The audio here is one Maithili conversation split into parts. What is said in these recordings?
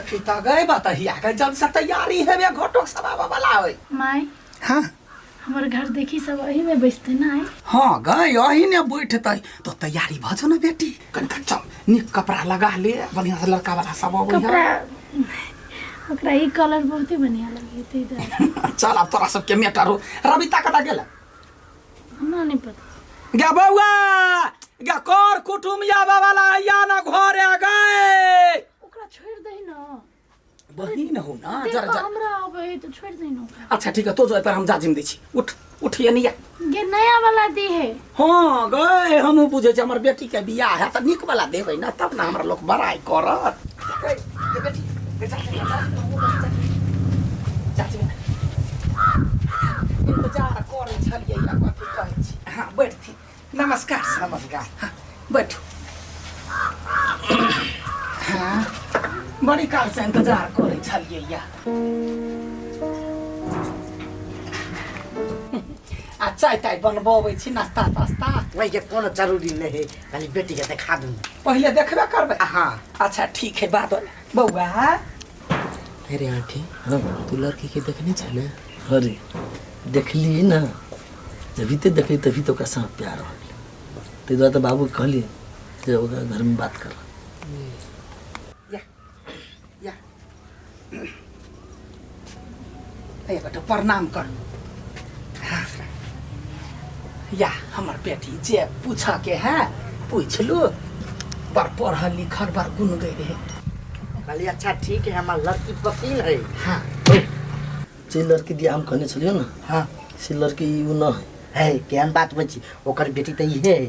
देखी तऽ गए बतहिया के जब से तैयारी हेबे घटक सब आबऽ वाला है। माय। हाँ। हमर घर देखी सब एही में बैसते ना आइ। हाँ गए, अही ने बैठते तो तैयारी भऽ जो ना बेटी। कनिका चल, नीक कपड़ा लगा ले, बढ़िया से लड़का वाला सब अबै है। कपड़ा ओकरा ई कलर बहुते बढ़िया लगे ताहि दुआरे। चल आब तोरा सबके मेटर हो। रविता कतऽ गेल? हमरा नहि पता। गे बौआ गे, कर कुटुम आबऽ वाला या ना घरे गए? ओकरा छोड़ि दही ना। बहिन हो ना। देख जरा कऽ जरा हमरा अबै है तऽ छोड़ि दही ना ओकरा। अच्छा ठीक है, तो जो पर हम जाजिम दै छी। उठ उठ, ये नहीं आ। गे नया वाला दी है। हाँ गए, हमहूँ बुझै छी हमर बेटी के बियाह है तऽ नीक वाला देबै ना, तब ना हमरा लोक बड़ाई करत। गए, गे बेटी, गे जा, जा, जा, जा, जा, जा, इंतजार करै छलियै या कथी कहै छी। हाँ बैठथी। नमस्कार सर। नमस्कार। हाँ, बैठू। हाँ बड़ी काल से इंतजार करै छलियै या। आ चाय ताय बनबबै छी, नाश्ता तास्ता? वही के कोनो जरूरी नहीं है, खाली बेटी के देखा दूँ। पहिले देखबे करबै? हाँ। अच्छा ठीक है, बाद में बौआ। अरे आंटी, हाँ तू लड़की के देखने छे ना? अरे देखली ना, जभी ते देखली तभी तो ओकरा साथ प्यार हो गेल। ताहि दुआरे तऽ बाबू कहली जे ओकरा घरमे बात कर। या या ए बेटा, प्रणाम कर। हाँ। या हमर बेटी जे पूछ के है पूछ लू, बड़ पढ़ल लिखल, बड़ गुण गई रहे। कहली अच्छा ठीक है, हमार लड़की पसीन है। हाँ। जे लड़की दिया हम कहने छलियै ने, हाँ, से लड़की ई उ न है। है केहन बात बची, ओकर बेटी तऽ इहे है।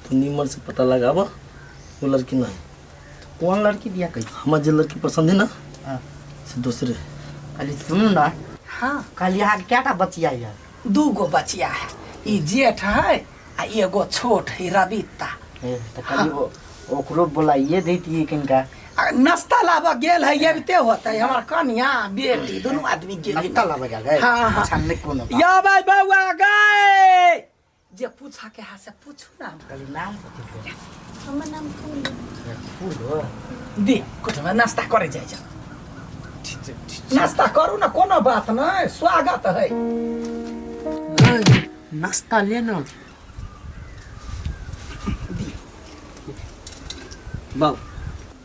तू नीमन से पता लगाब, वो लड़की न है। कौन लड़की दिया कही? हमरा जे लड़की पसंद है ना, हाँ, से दोसरे है। कहली सुनू ना। हाँ। कहली अहाँके कएटा बचिया यऽ? दू गो बचिया है, ई जेठ है आ एगो छोट है रविता। हे, तऽ कहली ओकरो बोलाइए दैतियै कनिका। आ नाश्ता लाबऽ गेल है, अबिते होतै। हमर कनिया बेटी दुनू आदमी गेल है। नाश्ता लाबऽ गेल है? हाँ, हाँ। अच्छा नहि कोनो बात। या भाई बौआ गए, जे पूछा के है से पूछू ना। कहली नाम कथी भेल? हमर नाम फूल। फूल हो। दी कुछ नाश्ता करे जाइ जा। नाश्ता करू ना, कोनो बात नहीं, स्वागत है। नाश्ता ले ना। बाबू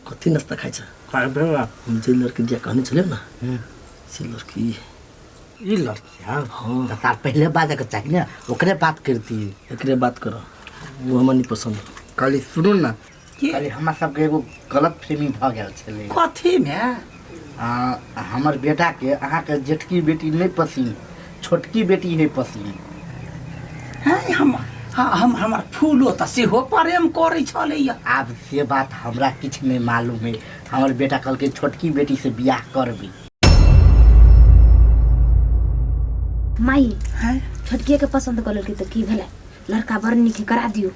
कथी नाश्ता खाइ छ? हम जे लड़की दिया कहने छलियै ने, से लड़की ई है। ई लड़की? हाँ। हाँ। तऽ तार पहिले बाजऽ के चाही ने, ओकरे बात करती। एकरे बात कर, वो हमरा नहीं पसंद। कहली सुनू ना। की? कहली हमरा सबके एगो गलत फहमी भऽ गेल छलै। कथी में? आ, हमर बेटा के अहाँके जेठकी बेटी नहि पसीन, छोटकी बेटी है पसीन। है हम हाँ, हम हमर फूलो तऽ सेहो प्रेम करै छलैया। आब से बात हमरा किछु नहि मालूम है, हमर बेटा कहलकै छोटकी बेटी से बियाह करबी। माई। हैं? छोटकिए के पसंद कर लेलकै तऽ की भेलै, लड़का बड़ नीक है, करा दियौ।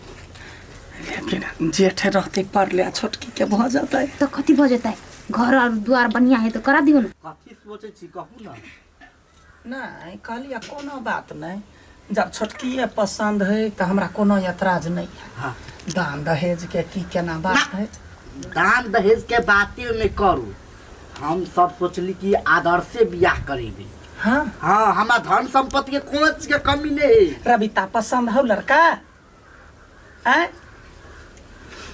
लेकिन जेठ रहते पड़ले आ छोटकी के भऽ जेतै। तऽ कथी भऽ जेतै, घर और द्वार बढ़िया है तऽ करा दियौ ने। कथी सोचै छी, कहू ना। नहि कहलियै कोनो बात नहि, जब छोटकिए पसंद है तऽ हमरा कोनो ऐतराज नहीं है। हाँ। दान दहेज के की केना बात है? दान दहेज के बाते नहि करू, हम सब सोचली कि आदर्शे बियाह करेबे। हाँ। हाँ, हमरा धन संपत्ति के कोनो चीज के कमी नहीं है। रविता पसंद हो लड़का? आँय?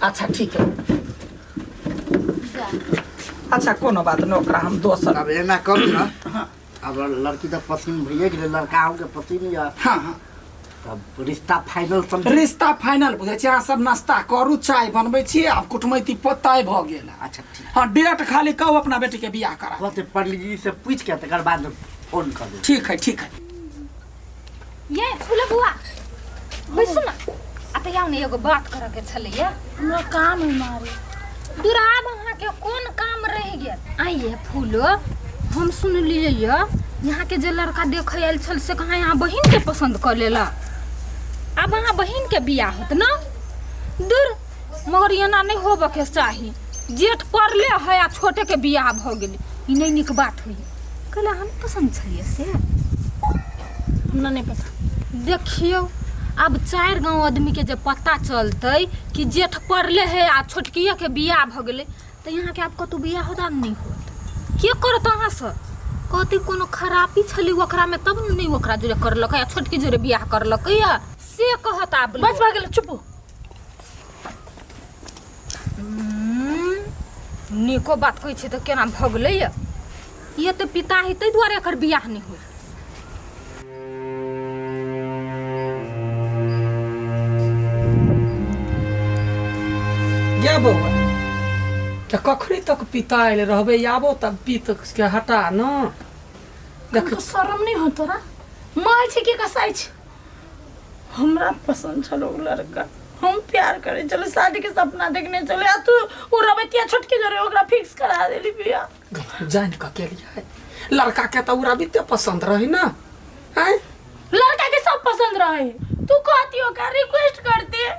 अच्छा ठीक है, अच्छा कोनो बात नहीं, ओकरा हम दोसर अब एना करू ना। अब लड़की तऽ पसंद भइए गेलै, लड़का अहूँके पसंद यऽ? हाँ हाँ। तब रिश्ता फाइनल समझ। रिश्ता फाइनल बुझै छी। अहाँ सब नाश्ता करू, चाय बनबै छी। आब कुटमैती तय भऽ गेल। अच्छा ठीक। हाँ, डेट खाली कहू, अपना बेटी के बियाह करा। कहते पंडित जी से पूछ के तकर बाद फोन कर देब। ठीक है, ठीक है। ये फूला बुआ, बैसू ना। आ तऽ आउ ने, एगो बात करऽ के छलैया। हमरा काम है मारे। दुराब अहाँके कोन काम रहि गेल? आइए फूलो, हम सुनलियै यऽ यहाँ के जे लड़का देखै आयल छल से कहाँ यहाँ बहिन के पसंद कऽ लेला। आब अहाँ बहिन के बियाह होत ना? दूर, मगर एना नहि होबऽ के चाही। जेठ पड़ले है आ छोटे के बियाह भऽ गेलै, ई नहि नीक बात होइए। कहला हम पसंद छलियै से हमरा नहि पता। देखियौ, आब चारि गाँव आदमी के जे पता चलतै कि जेठ पड़ले है आ छोटकिए के बियाह भऽ गेलै तऽ यहाँके आब कतहु बियाहो दान नहि होत। के करत अहाँ से कहते कोनो खराबी छलै ओकरा में तब ने नहीं ओकरा जोरे करलकै आ छोटकी जोरे बियाह करलकै या से कहत आब बस भऽ गेल चुप हो। नीको बात कहै छै तऽ केना भऽ गेलै या ये तऽ पिता है ताहि दुआरे एकर बियाह नहि होय गे बौआ तऽ कखनी तक पितायल रहबै आबो तब पीत के हटा न देख तो शरम नहीं हो तोरा माय छै कि कसाई छै हमरा पसंद छल ओ लड़का हम प्यार करे चले शादी के सपना देखने चले आ तू ओ रबतिया छोटके जरे ओकरा फिक्स करा देली बिया जान कऽ केलियै लड़का के तऽ उरा बिते पसंद रहे ना आँय लड़का के सब पसंद रहे तू कहती ओकरा रिक्वेस्ट करती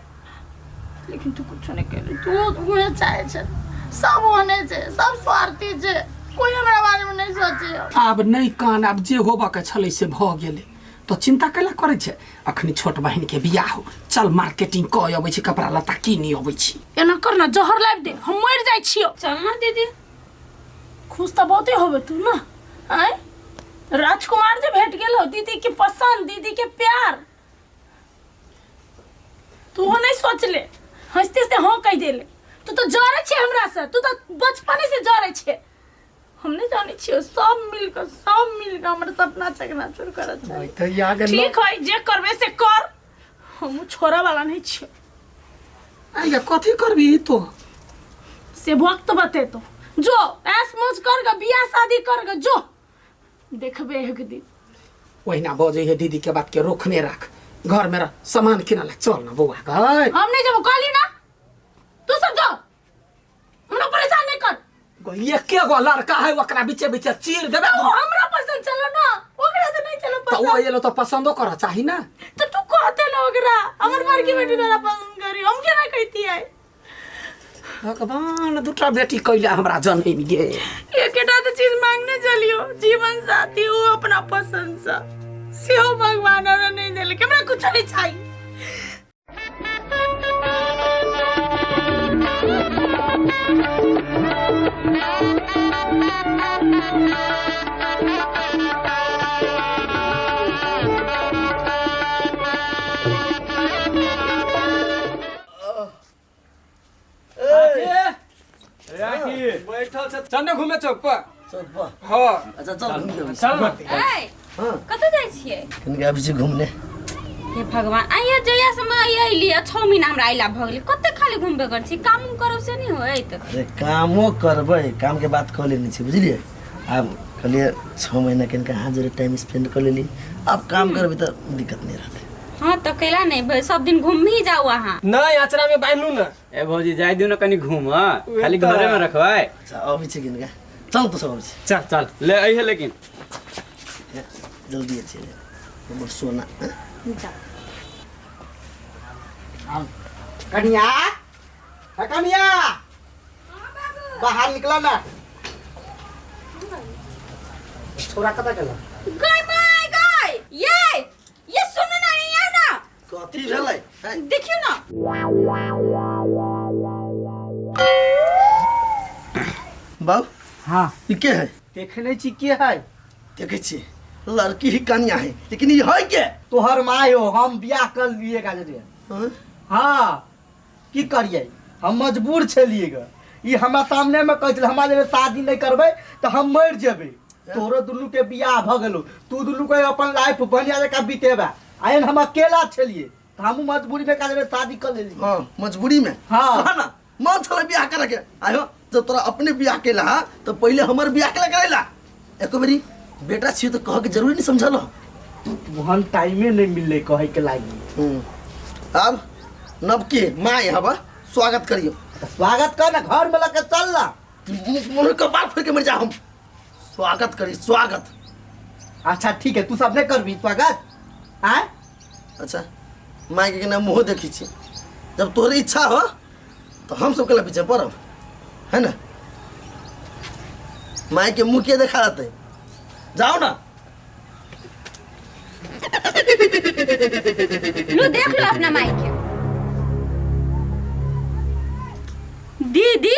लेकिन तू कुछ नहीं कैली तू उहे चाहे छे सब ओहने छे सब स्वार्थी छे कोई हमरा बारे में नहीं सोचे आब नहि कान आब जे होबऽ के छलै से भऽ गेलै तो चिंता कैला करै छै अखनी छोट बहिन के बियाह हो चल मार्केटिंग कऽ अबै छी कपड़ा लत्ता कीनि अबै छी एना कर ना जहर लाबि दे हम मरि जाइ छियो चल ना दीदी खुश तऽ बहुते होबे तू ना आँय राजकुमार जे भेट गेल हो दीदी के पसंद दीदी के प्यार तू हो नहीं सोचले हंसते हंसते हाँ कह देले तू तो जरे छे हमरा से तू तो बचपने से जरे छे हम नहीं जाने छियो सब मिलकर हमर सपना चकनाचूर करत छै तऽ या गेल ठीक है जे करबे से कर हम छोड़ा वाला नहीं छियो आइ कथी करबी तो से वक्त बतेतो जो ऐस मौज कर ग बियाह शादी कर ग जो देखबे एक दिन ओहिना बजै है दीदी के बात के रोकने राख घर में रह सामान किनला चल ना बौआ गई हम नहीं जब कहली ना तू सब जो हमरा परेशान नहीं कर एके गो लड़का है ओकरा बीचे बीचे चीर देबे तो हमरा पसंद चलो ना ओकरा तो नहीं चलो तो ओ पसंद एलो तो पसंदो कर चाही ना तो तू कहते ना ओकरा हमर बड़की बेटी तोरा पसंद करी हम केना कहती है भगवान दूटा बेटी कैला हमरा जनम गे एकेटा तो चीज मांगने चलियो जीवन साथी वो अपना पसंद सा सेहो भगवान हमरा नहीं देलक हमरा कुछ नहीं चाहिए बैठल छै चल ने घूमे चौक पर चौक पर हाँ अच्छा चल घूम के चल ने ए कतऽ जाइ छियै कनिक आबै छी घूमने हे भगवान आइए जहिया से हम अयली 6 महीना हमरा अयला भऽ गेलै कते खाली घुमबे करै छी काम उम करब से नहि होइत अरे कामो करबै काम के बात कऽ लेने छी बुझलियै आब कहलियै 6 महीना कनिक अहाँ जोरे टाइम स्पेंड कऽ लेली आब काम करबै तऽ दिक्कत नहि रहतै हाँ तऽ कैला नहि सब दिन घूम ही जाउ अहाँ नहि अचरा में बान्हू ने ए भौजी जाय दियौ ने कनि घूम खाली घरे में रखबै अच्छा अबै छी किनका चल तो सब अबै छी चल चल ले अइहे लेकिन जल्दी अछि हमर सोना कनिया हे कनिया बाहर निकला ना छोरा कतऽ गेल गय my गय ये ये सुनू ना यहाँ ना कथी भेलै हैं? देखियौ ना बाबू हाँ ई के है देखे नहीं छी के है देखै छी लड़की ही कनिया है लेकिन ई है के तोहर माय हो हम बियाह कर लिए गाजरे हाँ? हाँ की करिए हम मजबूर छलिए ग ई हमरा सामने में कहै छलै हमरा जरे शादी नहीं करबै तऽ हम मरि जेबै तोरो दुनू के बियाह भऽ गेलो तू दुनू के अपन लाइफ बढ़िया जकाँ बितेबा आयन हम अकेला छलिए तऽ हमहूँ मजबूरी में काज शादी कर लेली हाँ मजबूरी में हाँ। कहा ना मन छलै बियाह करे के आयो जब तोरा अपने बियाह केला तो पहले हमर बियाह केला करेला एको बेरी बेटा छियो तो कह के जरूरी नहीं समझल वहन टाइमे नहीं मिलले कहे के लागी अब नवकी माय हवा स्वागत करियो तऽ स्वागत कर ना घर में लके चल ना मुँह के बाल फेंक के मर जा हम स्वागत करी स्वागत अच्छा ठीक है तू सब नहीं करबी स्वागत आय अच्छा माय के ना मुँह देखी छी जब तोहरे इच्छा हो तो हम सब के पीछे पड़ब है ना माय के मुँह के देखा रहते जाओ ना लो देख लो अपना माई के दीदी